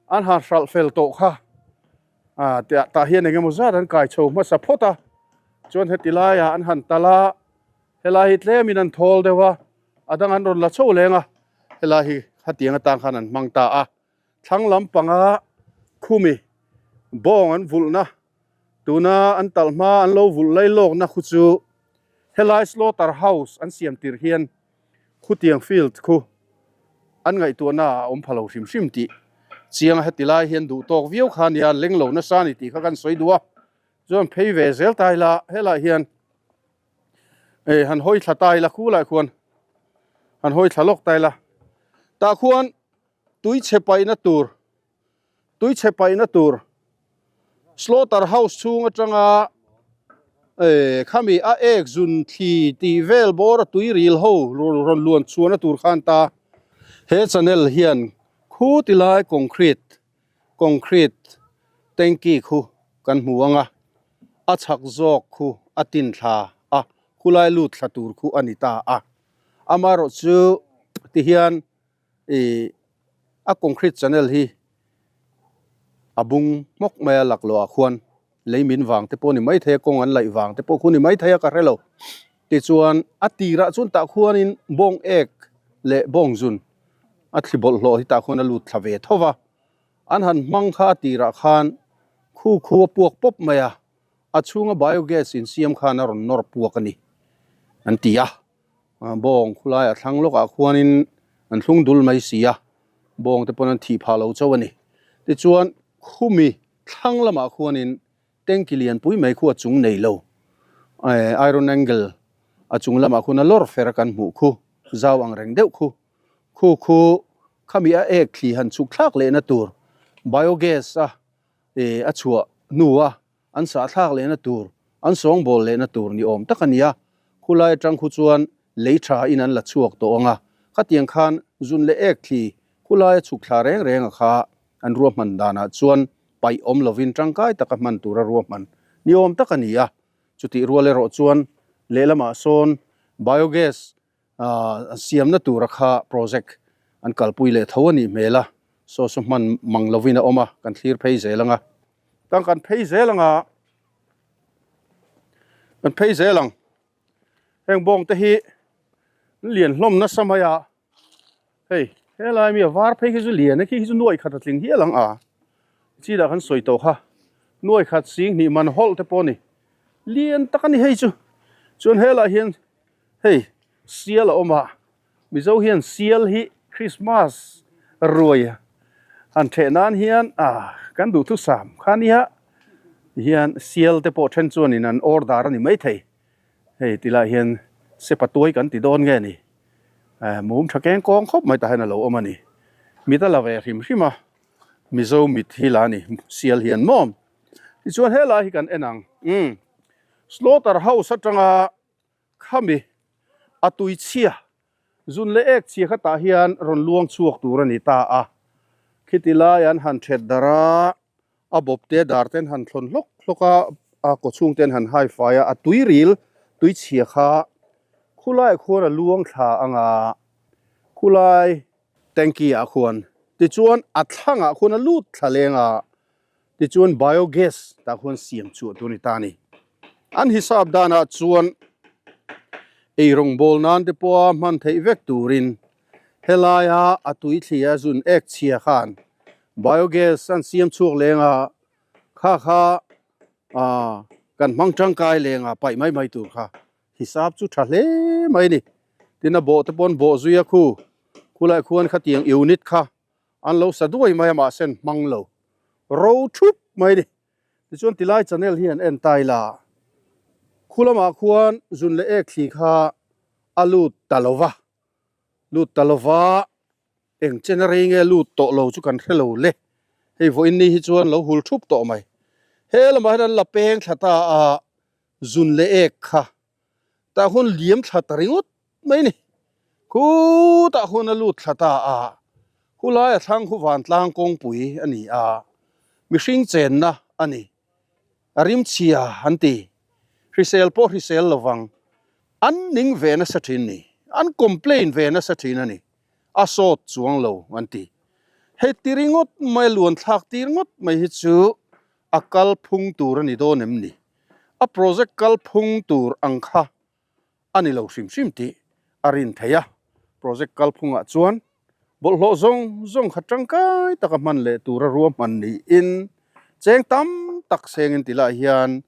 an han hralh fel tawh kha ah tah hian eng emaw zat an kai chho hmasa phawt a, chuan heti laiah an han tal a, helai hi tlemin an thawl deuh a, a dang an rawn la chho leng a, helai hi khatiang atang khan an hmang ta a, thlang lampanga khumi bawng an vulhna tuna an talh hma an lo vulh lai lawkna khu chu helai slaughter house an siam tir hian Khutiang field khu an ngaihtuahna ah a awm pha lo hrim hrim tih chiang a, heti lai hian duh tawk viau kha nia leng lo nasa a ni tih kha kan sawi duh a, chuan phei ve zel ta ila helaiah hian eh han hawi thla ta ila khu laiah khuan han hawi thla lawk ta ila tah khuan tui chhe paihna tur Tui chhe paihna tur slaughter house chhung atanga eh khami a ek zun thli tih vel bawr a tui ril ho rawn luan chhuahna tur khan ta he channel hian khu ti lai concrete concrete tanky khu kan hmu ang a a chhak zawk khu a tin thla a khulai lut thla tur khu a ni ta a amaherawh chu tihian Ih a concrete channel hi a bung hmawk mai a laklawh ah khuan lei min vang te pawh a ni maithei a kawng an laih vang te pawh khu ni maithei a ka hre lo tichuan a tirah chuan tah khuanin bawng ek leh bawng zun a thli bawlhhlawh hi tah khuan a lut thla ve tho va an han hmang kha a tirah khan khu khu a puak pawp mai a a chhunga biogas insiam khan a rawn nawr puak a ni an ti a. Bawng khulaiah thlang lawkah khuanin an thlung dul mai si a, bawng te pawn an thih phah lo chauh a ni. Tichuan khumi thlang lamah khuanin tanky lianpui mai khu a chung nei lo, iron angle a chung lamah khuan a lawr fer a kan hmuh khu, zau ang reng deuh khu, khu khu khami a ek thli han chhuk thlak lehna tur biogas a a chhuah. hnua an sahthlak lehna tur, an sawngbawl lehna tur ni awm tak a ni a, khulai atang khu chuan lei tha in an la chhuak tawh ang a, khatiang khan zun leh ek thli khulaia chhuk thla reng reng a kha an ruahman danah chuan paih awm lovin tangkai taka hman tura ruahman ni awm tak a ni a, chutih rual erawh chuan lehlamah sawn biogas siamna tura kha project an kalpui leh tho a nih hmel a, saw saw hman mang lovin a awm a, kan thlir phei zel ang a. Tang kan phei zel ang a, kan phei zel ang. Heng bawng te hi lian hlawm nasa mai a, hei helai mi a var phei khi chu lian a khi khi chu nuai khat a tling hial ang a, chi dah kan sawi tawh kha nuai khat sing hnih man hawlh te pawh a ni, lian tak a ni hei chu, chuan helaiah hian Hei sial a awm a, Mizo hian sial hi Christmas ruai han theh nan hian ah kan duhthusam kha nia tihian sial te pawh then chuanin an order a ni maithei. Hei tilai hian sepa tuai kan ti dawn nge ni eh mum tha keng kawng khawp mai tah hian a lo awm a ni. Mit a la ve hrim hrim a, Mizo mit hi la a ni sial hian maw. Tichuan helai hi kan en ang umm slaughter house atanga Khami a tui chhia zun leh ek chhia khatah hian rawn luang chhuak tur a ni ta a. Khiti lai an han thet darh a, a bawp te dar ten han thlawn hlawk hlawk a, a kaw chhung ten han hai fai a, a tui ril tui chhia kha khulai khuan a luang thla ang a, khulai tanky ah khuan tichuan a thlangah khuan a lut thla leng a. Tichuan biogas tah khuan siam chhuah tur a ni ta a ni. An hisap danah chuan ei rawngbâwl nan te pawha hman theih vek turin helaia a tui thlia zun ek chhia khan biogas an siam chhuak leng a, kha kha kan hmang tangkai leng a paih mai mai tur kha hisap chu tha hle mai a ni. Tin a bawh te pawh an bawh zui a khu, khulai khuan khatiang unit kha An lo sa duai mai a mahse an hmang lo ro thup mai a ni. Tichuan tilai channel hi an en ta ila khu lamah khuan zun leh ek thli kha a lut ta lo va, lut ta lo va eng chen a rei nge lut tawh lo chu kan hre lo le. Hei vawiin ni hi chuan lo hul thup tawh mai. He lamah hian an la peng thla ta a zun leh ek kha tah hun liam thla ta ringawt mai ni. Khutah hun a lut thla ta a, khulai a thlang khu vantlang kawngpui a ni a, mihring chenna a ni. A rimchhia an ti, hrisel pawh hrisel lovang, an ning ve nasa thin ni, an complain ve nasa thin a ni, a sawt chuang lo an ti. Heti ringawt mai a luan thlak tir ngawt mai hi chu a kalphung tur a ni dawn em ni? A project kalphung tur ang kha a ni lo hrim hrim tih a rin theih a, project kalphungah chuan bawlhhlawh zawng zawng kha tangkai taka hman leh tura ruahman niin cheng tam tak sengin ti lah hian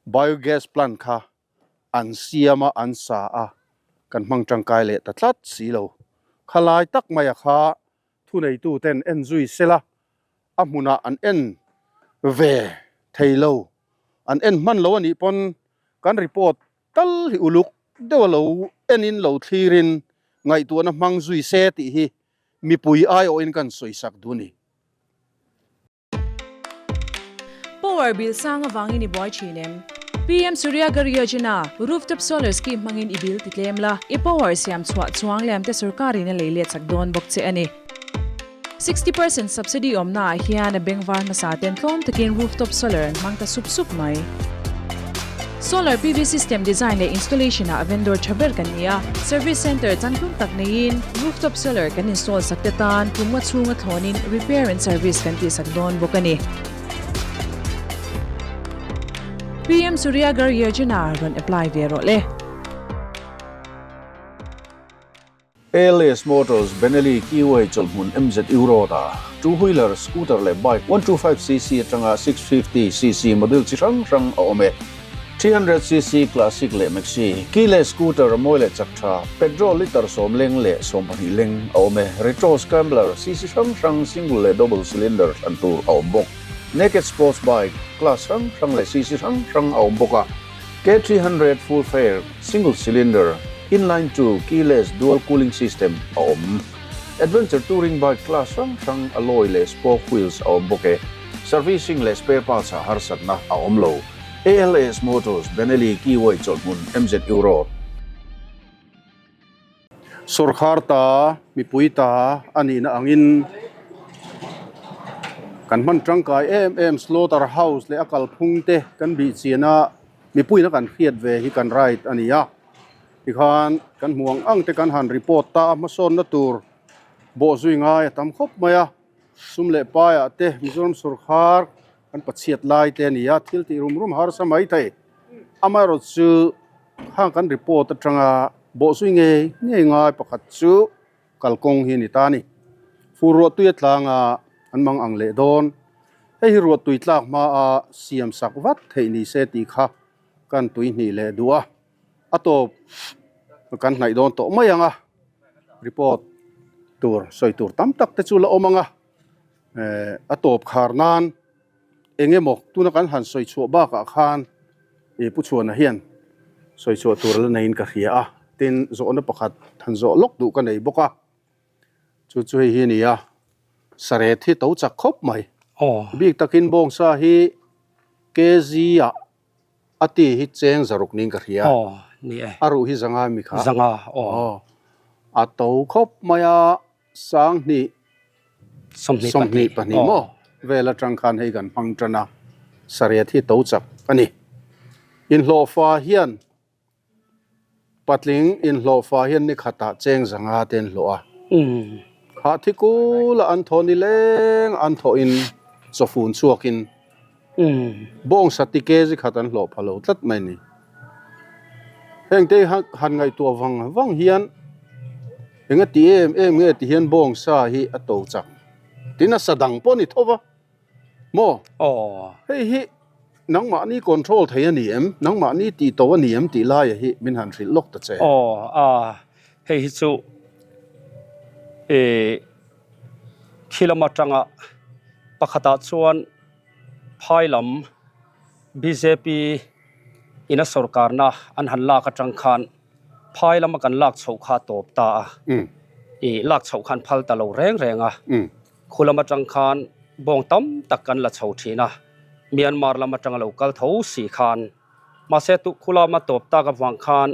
biogas plant kha an siam a, an sa a, kan hmang tangkai leh ta tlat si lo. Khalai tak maia kha thuneituten en zui sela a hmunah an en ve thei lo, an en hman lo a nih pawn kan report tal hi uluk deuh a lo enin lo thlirin ngaihtuahna hmang zui se tih hi mipui aiawhin kan sawisak duh a ni. Power bill sang avangin i buai thin em? PM Surya Ghar Yojana, Rooftop Solar Scheme hmangin i bill ti tlem la, i power siam chhuah chuang lem te sorkarin a lei let chak dawn bawk che a ni. 60% subsidy awmna ah hian a bengvar hmasa ten tlawm takin rooftop solar an hmang ta sup sup mai. Solar PV system design leh installation ah vendor tha ber kan ni a, service center changtlung tak neiin rooftop solar kan install sak te tan kum nga chhunga thlawnin repair and service kan tihsak dawn bawk a ni. PM Surya Ghar Yojana rawn apply ve rawh le. ALS Motors Benelli Keyway chawlhmun MZU Road ah two wheeler, scooter leh bike 125cc atanga 650cc model chi hrang hrang a awm e. 300cc Classic leh Maxi, keyless scooter a mawi leh chak tha, petrol litre sawm leng leh 12 leng a awm e. Retro Scrambler cc hrang hrang single leh double cylinder thlan tur a awm bawk. Naked sports bike class hrang hrang leh cc hrang hrang a awm bawk a. K300 full fare, single cylinder, inline two, keyless, dual cooling system a awm. Adventure touring bike class hrang hrang alloy leh spoke wheels a awm bawk e. Servicing leh spare parts ah harsatna a awm lo. ALS Motors, Benelli, Kiwai chawlhhmun, MZU Road. Sawrkhar ta, mipui ta a nihna angin kan hman tangkai em em slaughter house leh a kalphung te kan bih chian a, mipuiin a kan hriat ve hi kan right a ni a. Tikhan kan hmuh ang ang te kan han report ta a, hmasawnna tur bawhzui ngai a tam khawp mai a, sum leh paiah te Mizoram sawrkhar kan pachhiat lai te a ni a, thil tih rum rum harsa mai thei. Amaherawh chu khang kan report atanga bawhzui ngei ngei ngai pakhat chu kalkawng hi a ni ta a ni. Fur ruahtui a tlanga an mang ang leh dawn. Hei hi ruahtui tlak hmaa siam sak vat theih ni se tih kha kan tui hnih leh duh a. A tawp kan hnaih dawn tawh mai ang a, report tur sawi tur tam tak te chu la awm ang a, a tawp khar nan eng emaw tuna kan han sawi chhuah bakah khan ih Pu Chhuana hian sawi chhuah tur la neiin ka hria a, tin zawhna pakhat han zawh lawk duh ka nei bawk a, chu chu hei hi a ni a, saret hi to chak khawp mai, bik takin bawngsa hi kg ah A ti hi cheng zaruk niin ka hria. Aw, ni e. A ruh hi zanga mi kha. Zanga, aw. Aw. A to khawp mai a, sanghnih, 22 22 maw vel atang khan hei kan hmang tan a, sariat hi to chak a ni. Inhlawhfa hian Patling inhlawhfa hian ni khatah cheng zanga te an hlawh a. Khah thi kula an thawh ni leng an thawhin chawfun chhuakin bawngsa ti kg khat an hlawh pha lo tlat mai a ni. Hengte han ngaihtuah vang vang hian enga ti em em nge ti hian bawngsa hi a to chak. Tin a sa dang pawh a ni tho va. Maw? Aw. Hei hi nangmahni control thei a ni em? Nangmahni tih to a ni em tih laia hi min han hrilh lawk ta che. Aw, a, hei hi chu eh khi lam atanga pakhatah chuan phai lam bjp ina sorkarna an han lak atang khan phai lama kan lak chhoh kha a tawp ta a, ih lak chhoh khan phal ta lo reng reng a. Khu lam atang khan bawng tam tak kan la chho thin a, Myanmar lam atanga lo kal tho si khan. Mahse tu khu lama tawp tak avang khan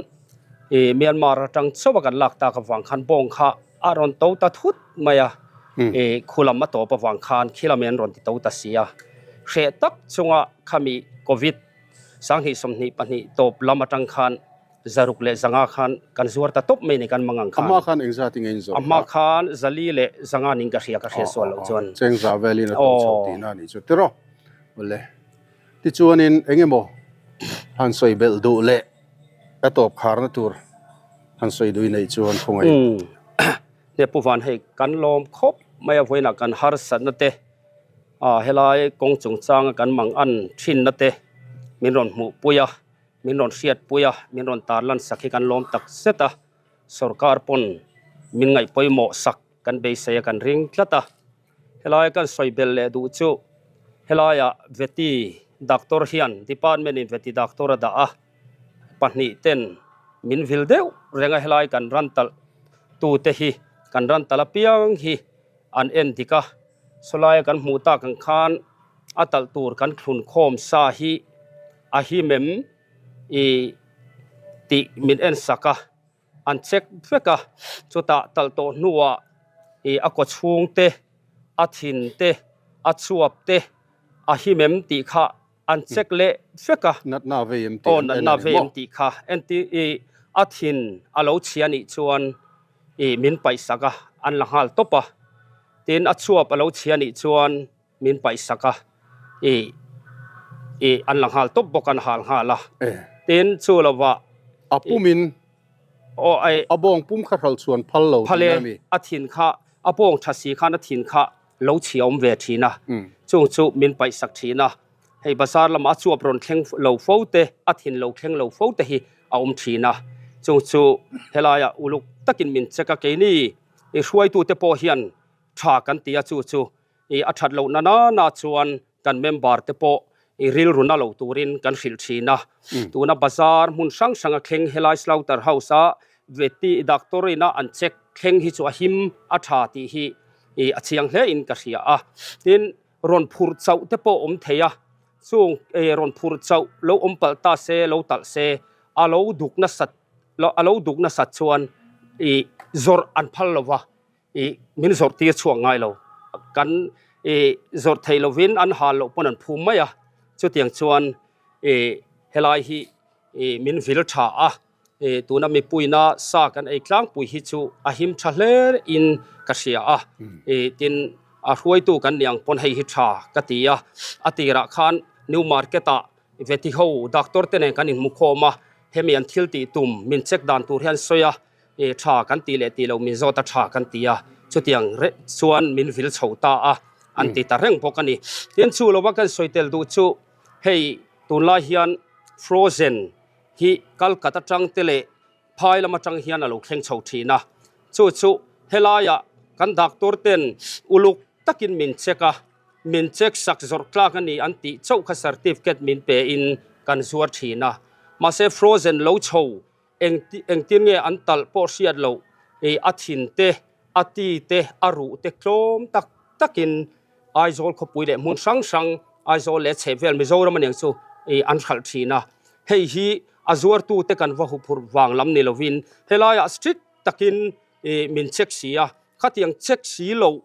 ih Myanmar atang chauh a kan lak tak avang khan bawng kha a rawn to ta thut mai a, ih khu lam a tawp avang khan khi lamin an rawn ti to ta si a. Hreh tak chunga khami Covid 2022 tawp lam atang khan Zaruk leh zanga khan kan zuar ta tawp mai ni kan mang ang khan. A hma khan engzat in nge in zawrh kha? A hma khan zali leh zanga ning ka hria ka hria sual loh chuan. Cheng za velin a tawh chhoh tihna a nih chu tiraw. Awle. Tichuanin eng emaw han sawi belh duh leh a tawp kharna tur han sawi duh i neih chuan khawngaih. Umm. Hne Pu Van hei kan lawm khawp mai a vawiinah kan harsatna te ah helai kawng chungchanga kan mang an thinna te min rawn hmuhpui a. Min rawn hriatpui a, min rawn tarlan sak hi kan lawm tak zet a, sorkar pawn min ngaih pawimawh sak kan beisei a kan ring tlat a. Helai kan sawi belh leh duh chu helaiah Veti doctor hian department in Veti doctor a dah a, pahnih ten min vil deuh reng a helai kan ran talh tute hi kan ran talh apiang hi an en dik a, sawlaia kan hmuh tak ang khan a talh tur kan thlun khawm sa hi a him em i tih min en sak a, an check vek a, chutah talh tawh hnuah ih a kaw chhung te, a thin te, a chuap te a him em tih kha an check leh vek a. Natna vei em tih an en a ni maw? Aw natna vei em tih kha entir ih a thin a lo chhia nih chuan ih min paih sak a, an la nghal tawp a, tin a chuap a lo chhia nih chuan Min paih sak a, ih ih an la nghal tawp bawk an hal nghal a. Tin chu lovah. A pumin aw ai. A bawng pum kha hral chhuan phal lo tih a mi. A thin kha a bawng tha si khan a thin kha lo chhia awm ve thin a. Chung chu min paih sak thin a. Hei bazar lamah a chuap rawn thleng lo fo te, a thin lo thleng lo fo te hi a awm thin a. Chung chu helaiah uluk takin min check a keini i hruaitute pawh hian tha kan ti a chu chu I a that loh na na na chuan kan member te pawh i rilru na lo turin kan hrilh thin a. Tuna bazar hmun hrang hrang a thleng helai slaughter house a veti doctor ina an check thleng hi chu a him a tha tih hi i a chiang hle in ka hria a. Tin Rawn phurh chauh te pawh awm thei a, chung rawn phurh chauh lo awm palh ta se, lo talh se, a lo duk nasat a lo duk nasat chuan ih zawrh an phal lo va, ih min zawrh tir chhuak ngai lo. Kan ih zawrh theih lovin an hal loh pawn an phum mai a, chutiang chuan ih helai hi ih min vil tha a. Tuna mipuina sa kan ei tlangpui hi chu a him tha hle in ka hria a, tin a hruaitu kan nih ang pawn hei hi tha ka ti a, a tirah khan New Market ah veti ho doctor te nen kan inhmu khawm a, hemi an thil tih tum min check dan tur hian sawi a, tha kan tih leh tih lo min zawt a tha kan ti a, chutiang reng chuan min vil chho ta a, an ti ta reng bawk a ni. Tin chu lova kan sawi tel duh chu hei tunlai hian frozen hi Kalkat atang te leh phai lam atang hian a lo thleng chho thin a, chu chu helaiah kan doctor ten uluk takin min check a, min check sak zawrh tlak a ni an tih chauh kha certificate min pe in kan zuar thin a, mahse frozen lo chho eng engtin nge an talh pawh hriat loh ih a thin te a ti te a ruh te tlawm tak takin Aizawl khawpui leh hmun hrang hrang Aizawl leh chhehvel Mizoram aniang chu ih an hralh thin a, hei hi a zuartute kan va huphurh vang lam ni lovin helaiah strict takin ih min check si a, khatiang check si loh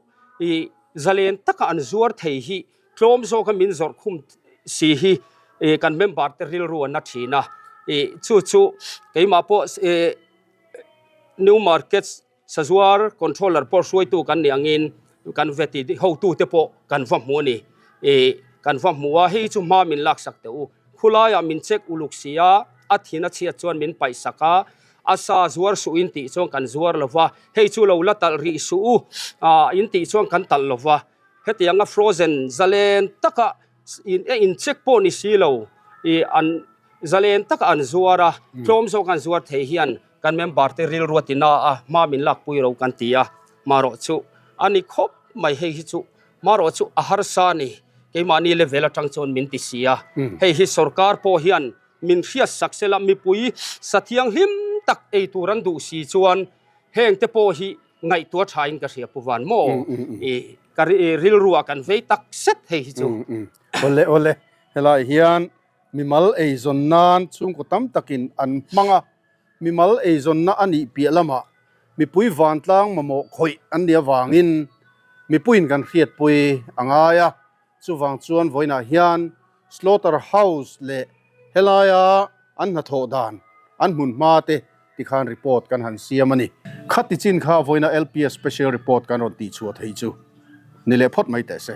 ih zalen taka an zuar thei hi tlawm zawka min zawrh khum si hi ih kan member te rilru an na thin a, ih chu chu keimah pawh ih New Market Sazuar controller pawh hruaitu kan nih angin kan veti hotute pawh kan va hmu a ni. Ih, kan va hmu a, hei chu hma min laksak teh u. Khulaiah min check uluk si a, a thin a chhiat chuan min paih sak a, a sa zuar suh in tih chuan kan zuar lo va, hei chu lo la talh rih suh u, ah, in tih chuan kan talh lo va. Hetianga frozen zalen taka in in check pawh ni si lo, ih, an zalen taka an zuar a, tlawm zawk an zuar thei hian Kan member te rilru a ti na a, hma min lakpui ro kan ti a, marawh chu a ni khawp mai hei hi chu, marawh chu a harsa a ni, keimahni level atang chuan min ti si a, hei hi sorkar pawh hian min hriat sak sela mipui sa thianghlim tak ei tur an duh si chuan heng te pawh hi ngaihtuah tha in ka hria pu van maw i ka rilru ah kan vei tak set hei hi chu. Awle awle helai hian Mimal eizawn nan chhungkaw tam takin an hmang a, mimal eizawnna a nih piah lamah mipui vantlang mamawh khawih an nih avangin mipuiin kan hriatpui a ngai a. Chuvang chuan vawiinah hian Slaughter House leh helaia an hnathawh dan, an hmun hma te tikhan report kan han siam a ni. Khati chin kha vawiina LPS Special Report kan rawn tihchhuah thei chu ni leh phawt mai teh se.